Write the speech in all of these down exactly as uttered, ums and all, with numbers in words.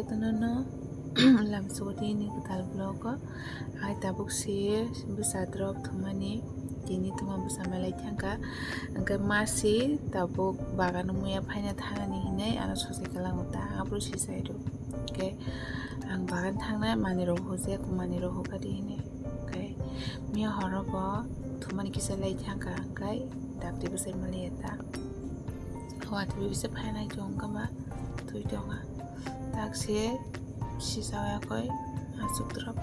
Nono lamsogwi ni kwtal vlog o hai tabuk si bwsa drop thumani tini thuma bwsa malai thangkha, hwnkhe ma si tabuk bagan muya phaina thangani hinwi ano sosai kwlango ta abro si sairo. Hwnkhe ang bagan thangnai manwi rok hojak manwi rok hokadi hinwi, hwnkhe miya horo bo thumani kisa lai thangkha hwnkhe dakti bwsai maliya ta. Watwi bisa phainai tong kha ba twi tong kha. Tak se sisa ya koi asuk drop.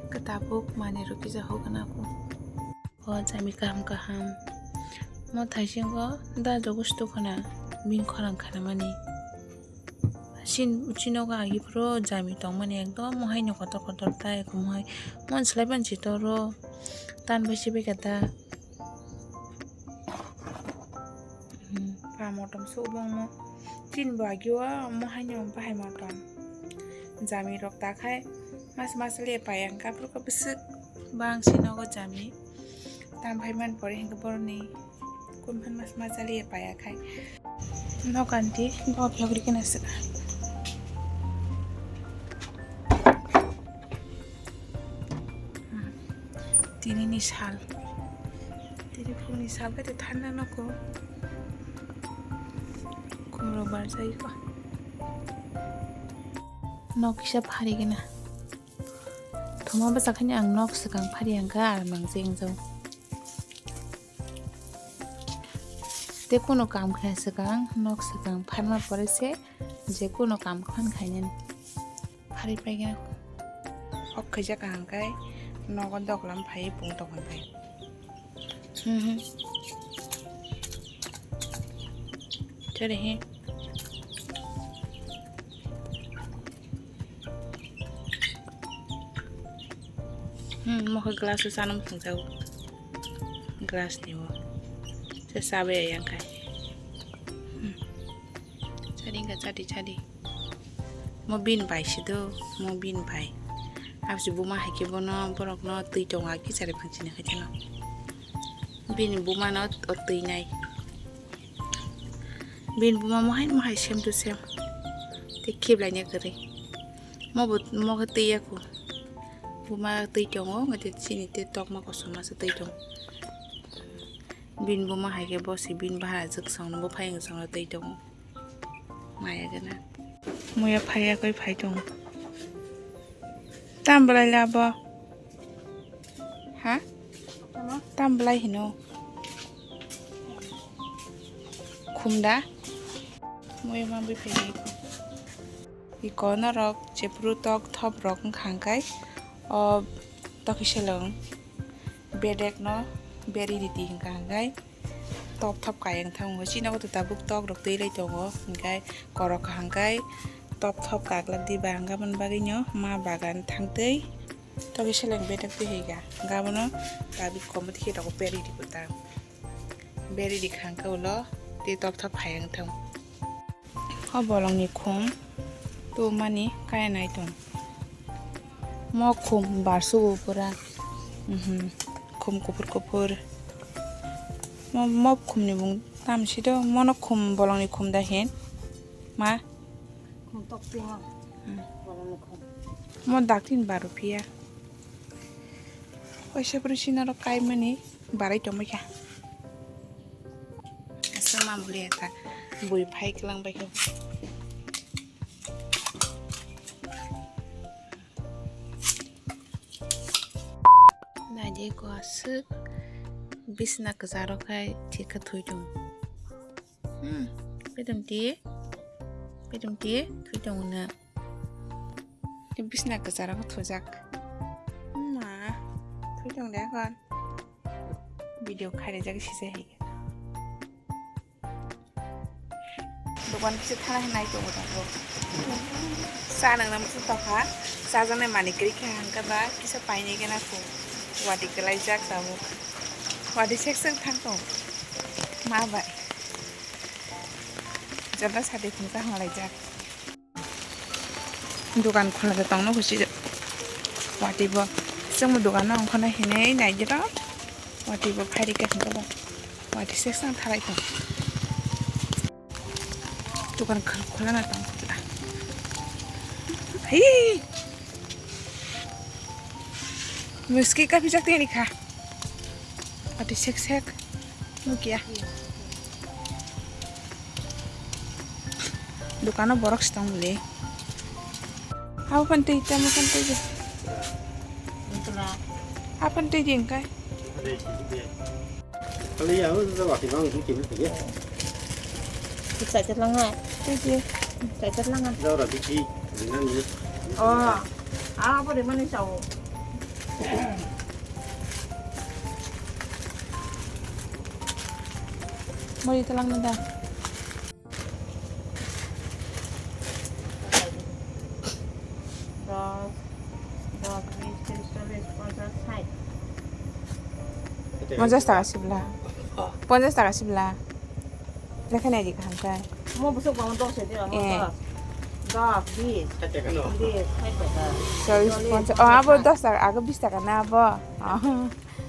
Khe tabuk manwi rok kisa hokna ko. O jami kaham kaham. Mo thaisingo da jogo stok khana bin khorang khana mani. Sin chino ga agi pro jami tong mani ekdom mo hai no kotor kotor ta ekdom hai. Mon slai ban si toro tan bai si bai kata. Hmm, pa motom se obo omo. Chini bo agio omo haino bahai motom. Jami rok ta khai mas mas le payang kapruk bwswk bang si nogo jami. Tam phai man pore hinkhe boroni kun phan mas mas le paya khai. Nokanti bo phiyok rikena se. Tini ni sal. Tini phung ni sal khe thanda no ko. Khumrok barjai ko. Nok kisa phari gana. Thoma bwsa khani ang nok swkang phari ang kha ar mang jeng jao. Te kuno kam khe swkang nok swkang pharma pore se je kuno kam khan khainani. Phari paikha. Ok khaijak kaham khai nogo doklam phai pung tokon phai. Mhm. Chari he. Hmm, mo khe glass o chanam thangjago. Glass ni o. Se chabai yang khai. Hmm. Chadi wngkha chadi chadi. Mo bin bai se do, mo bin bai. Aboni buma hai khe bono borokno twi tongo, a kichari phanchini hai kheno. Bini bumano o twi nai. Bini buma mo hai mo hai same to same. Tei khiblai ni kwrwi. Mo bo mo khe twi ya kho. Buma twi tongo, wngkha tei chini tei tokma kosom masa twi tongo. Bini buma hai khe bo se bini bahai aswk songno bo phai wng songno twi tongo. Maya gana. Muya phaiya koi phai tongo. Tam belai labo. Ha? Tam belai hino. Khumda. Muya ma bui phai. Iko norok jephuru tok thop rok wngkha hwnkhe o tokhiselong bedek no beri ridi hwnkha hwnkhe. Top thop kayang thango. Chini nogo tabuk tok rok twi lai tongo, hwnkhe korok kaham khai top thop kaglak di ba, hwnkhe aboni bagwi no ma bagan thangtwi tokhiseleng bedek twi hai kha, hwnkhe abono tabuk komo twi khe rok beri di kwtal beri di kha, hwnkhe ulo tei top thop kayang thango. O bolongni khum tumani kaya nai tong. Mo khum barsugo pura. Mhm. Khum kuphur kuphur. Mo, mo khumni bung tam si do. Mono khum bolongni khum da hin. Ma? Khum tok twi mo. Hmm. Bolongni khum. Mo daktin baru phiya. Waisa puri sinaro kaimani barai tongbaikha. Aswk ma bwlwi ata bui phai kwlangbaikha. Naidi ko aswk bisna kwcharo khai thikha thwi tong. Hmm, bedom ti, bedom ti thwi tong na. Bisna kwcharo thujak. Ma, thwi tong de kon. Video kharijak sijai hai. Dokan kisa thana hinai tongo tongo. Sa nang nam tokha. Sa jane mani kri kha hangka ba kisa paini gena ko. Wadi kelai jak tabo. Wadi sek sek thang tong. Ma bai. Jada sadi khungsa halai jak. Dogan khulajak tongno husi watwi bo. Chwngbo dogan no ongkhorna hinwi naidi rw. Watwi bo phairikha hwnkhe bo. Watwi se swng thalai tong. Dogan khulana tong. Hei. Muski ka pijak tini kha. Ati sek sek. Nukia. Dukano borok sitong le. Apa penting tamo penting je. Apa penting je engkai. Kali ya, udah wakil bang, mungkin itu ya. Bisa celangan. Itu. Bisa celangan. Udah orang biji, dengan ini. Oh, apa di mana cau? Mau ditelang nada. Dos, dos, bis, tris, chollis, ponchas, sait. Ponchas taka sibla. Ponchas taka sibla. Lekha nai di kaham kai. Mo busuk bang dos di, mo Eh. dos. Dos, bis. Bis, sait taka. Chollis, ponchas. Oh, abo dos taka, ago bis taka na abo. Oh.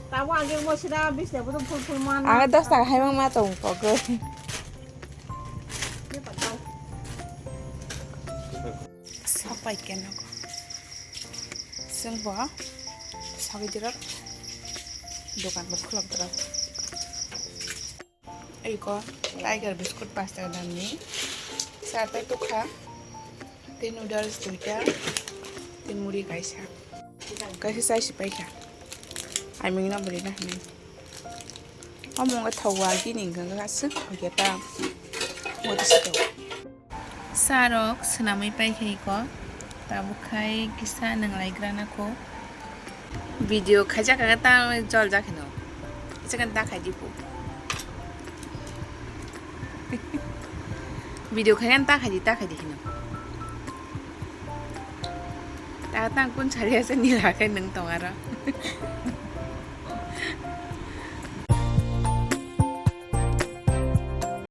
Tabo age mo sida bis taka, bo full full man. Ago dos taka hai mang ma tong pogoi. Sapai keno. Sengbo sabai dirok dokan bo khulok dirok. Iko Tiger biscuit paanch taka damni. Sarta tukha. Tei noodles duita. Tei muri kaisa. Kaisa chai si paikha. Aiming no bwrwi na hinwi. Omo wngkha thok wal bini hwnkha khe aswk thok ya ta. Modi se thok. Sa rok swnamwi paikha iko. Tabuk khai kisa nwnglai gra na kho. Video khaijak kha ta jol jak hino. Kisa khe ta khai di pu. Video khai ta khai di, ta khai di hino. Ta tang kun sari ase nila khe nung tong aro.